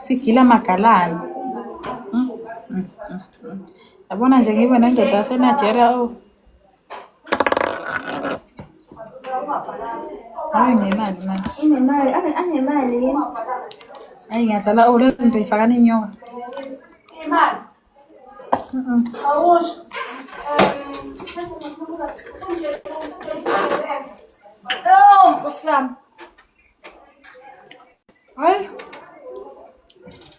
Sigila amagalani. Yabona nje ngibe nendoda yaseNigeria oh. Hayi ngemali manje. Inemali, anemali yini? Hayi ngiyadlala oh lezi zinto yifakana inyoka. Imali. Awusho. Oh, Nkosi yami. Hayi.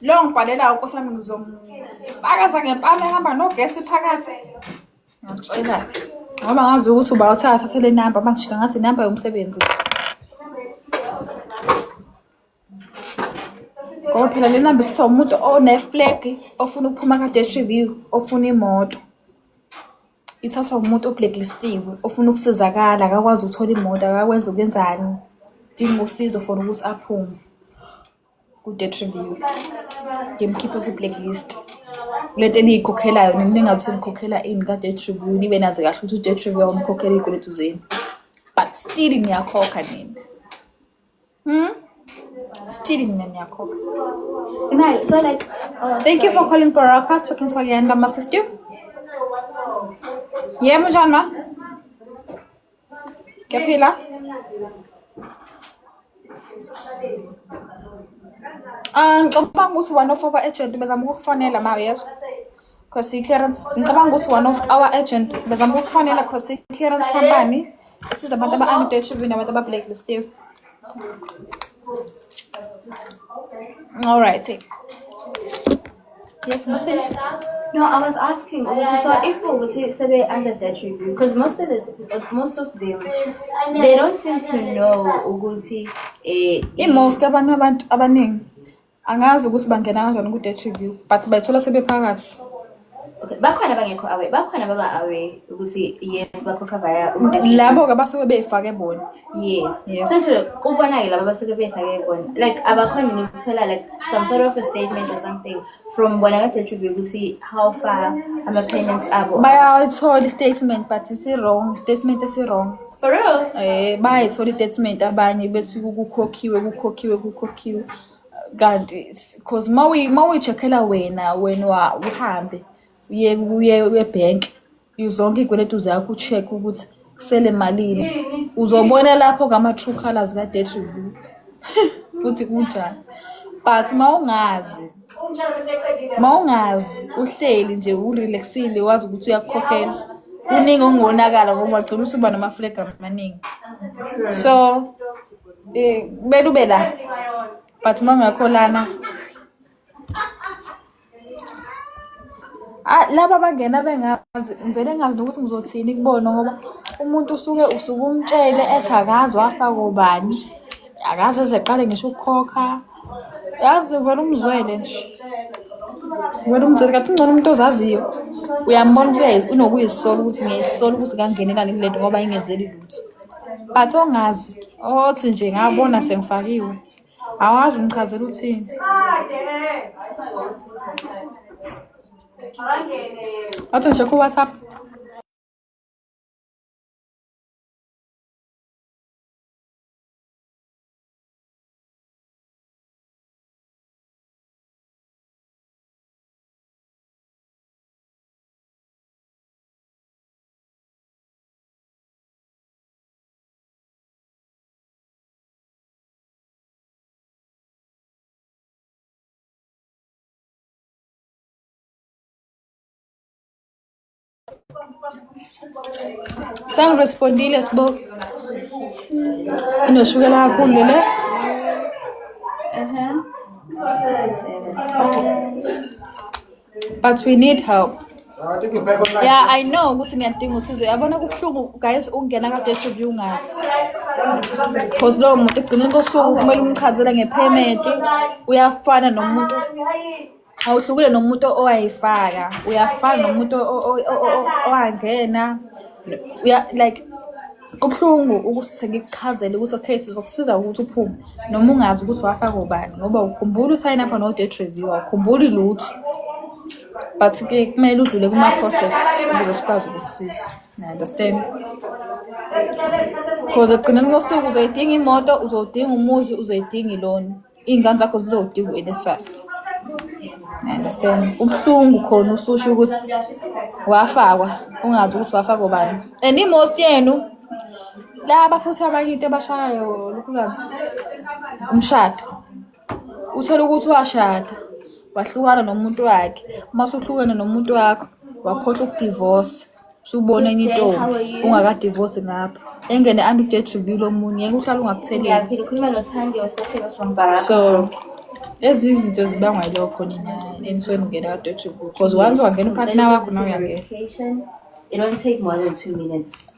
Lo ngibhalelayo Nkosi yami ngizomsakaza ngempama ehamba nogesi phakathi. Ngiyakutshela. Ngoba ngazi ukuthi uba uthatha athathe le namba manje ngathi inamba yomsebenzi. Ngoba phela le namba isithathwa umuntu one-flag ofuna ukuphuma ka-debt review ofuna imoto. Ithathwa umuntu o-blacklistiwe ofuna ukusizakala akakwazi ukuthola imoto akakwenzi ukwenzani. Udinga usizo for ukuthi aphume ku-debt review. Ngimkhiphe ku-blacklist. Lento eniyikhokhelayo nina ningathi nikhokhela ini ka-debt review nibe nazi kahle ukuthi u-debt review awumkhokheli iy'kweletu zenu. But still niyakhokha nina. Still nina niyakhokha. Imali, so like, oh, Thank you for sorry. calling Baraka. Speaking to Ayanda, my sister. Yebo njani ma? Ngiyaphila. Ah, ngicabanga ukuthi one of our agent bezama ukukufonela ma uyezwa. Cause i-clearance ngicabanga ukuthi one of our agent bezama ukukufonela cause i-clearance company isiza abantu aba-undead nabantu aba-blacklisted. All right. Yes, Marcel. No, I was asking ukuthi so if ukuthi sebe under debt review because most of them they don't seem to know ukuthi I-most abanye abantu abaningi angazi ukuthi bangena kanjani ku-debt review but bayithola sebephakathi. Okay, bakhona abangekho aware, bakhona baba aware ukuthi yes bakhokha via debt review. Labo-ke basuke bey'fake bona. Yes. Yes. So nje kubona-ke laba abasuke bey'fake bona like abakhoni nokuthola like some sort of a statement or something from bona ka-debt review ukuthi how far ama-payments abo are. Bayayithola i-statement but isi-wrong, i-statement esi-wrong. For real? Bayayithola i-statement abanye bethi kukhokhiwe kukhokhiwe kukhokhiwe kanti cause uma uyi-check-ela wena wena uhambe uye uye ebhenki zonke iy'kweletu zakho u-check ukuthi kusele malini uzobona lapho ngama-true colours ka-debt review ukuthi kunjani but uma ungazi uma ungazi uhleli nje urelaxile wazi ukuthi uyakukhokhela kuningi okungonakala ngoba ugcina usuba nama-flag amaningi so kumele ube la but uma ungekho lana ah laba abangena bengazi ngivele ngazi nokuthi ngizothini kubona ngoba umuntu usuke usuke umtshele ethi akazi wafaka ubani akaze eze qale ngisho ukukhokha yazi vele umzwele nje vele umzwele kanti ungcono umuntu ozaziyo uyambona ukuthi unokuyisola ukuthi ngiyayisola ukuthi ngangenelani kule nto ngoba ingenzeli lutho but ongazi othi nje ngabona sengifakiwe awazi umchazela uthini. Wathi ngisho ku-WhatsApp. Sangirespondile Sibo. Inoshukela kakhulu le. 7 5. But we need help. I think you're back online. Yeah, I know ukuthi niyadinga usizo. Yabona kubuhlungu guys ukungena ka-debt review ungazi. Because lowo muntu ekugcineni kosuku kumele umchazele nge-payment. Uyafana nomuntu awuhlukile nomuntu owayifaka. Uyafana nomuntu owangena. Uya like kubuhlungu ukuthi sengikuchazele ukuthi okay sizokusiza ukuthi uphume noma ungazi ukuthi wafaka ubani ngoba ukhumbula usayina up no-debt review awukhumbuli lutho. But ke kumele udlule kuma-process ukuze sikwazi ukukusiza. I understand? Because ekugcineni kosuku uzoyidinga imoto, uzowudinga umuzi, uzoyidinga iloni. Iy'ngane zakho zizowudinga u-NSFAS. Understand? Kubuhlungu khona ususho ukuthi wafakwa ungazi ukuthi wafakwa ubani. And i-most yenu laba futhi abanye into ebashayayo lokhuzana umshado. Uthole ukuthi washada wahlukana nomuntu wakhe. Uma usuhlukene nomuntu wakho wakhohlwa ukudivosa. Usubona enye Good day, how intombi are you? ungakadivosi ngapha. Engene under debt review lomunye ngeke uhlale ungakutheleli. Ngiyaphila, ukhuluma noThandi wasosebe from Baraka. So ezinye izinto zibangwa yilokho nina enisuke ningena ka-debt review because once wangena Ngicela upartner wakho ukwenza nawe uyangena. verification. It won't take more than 2 minutes.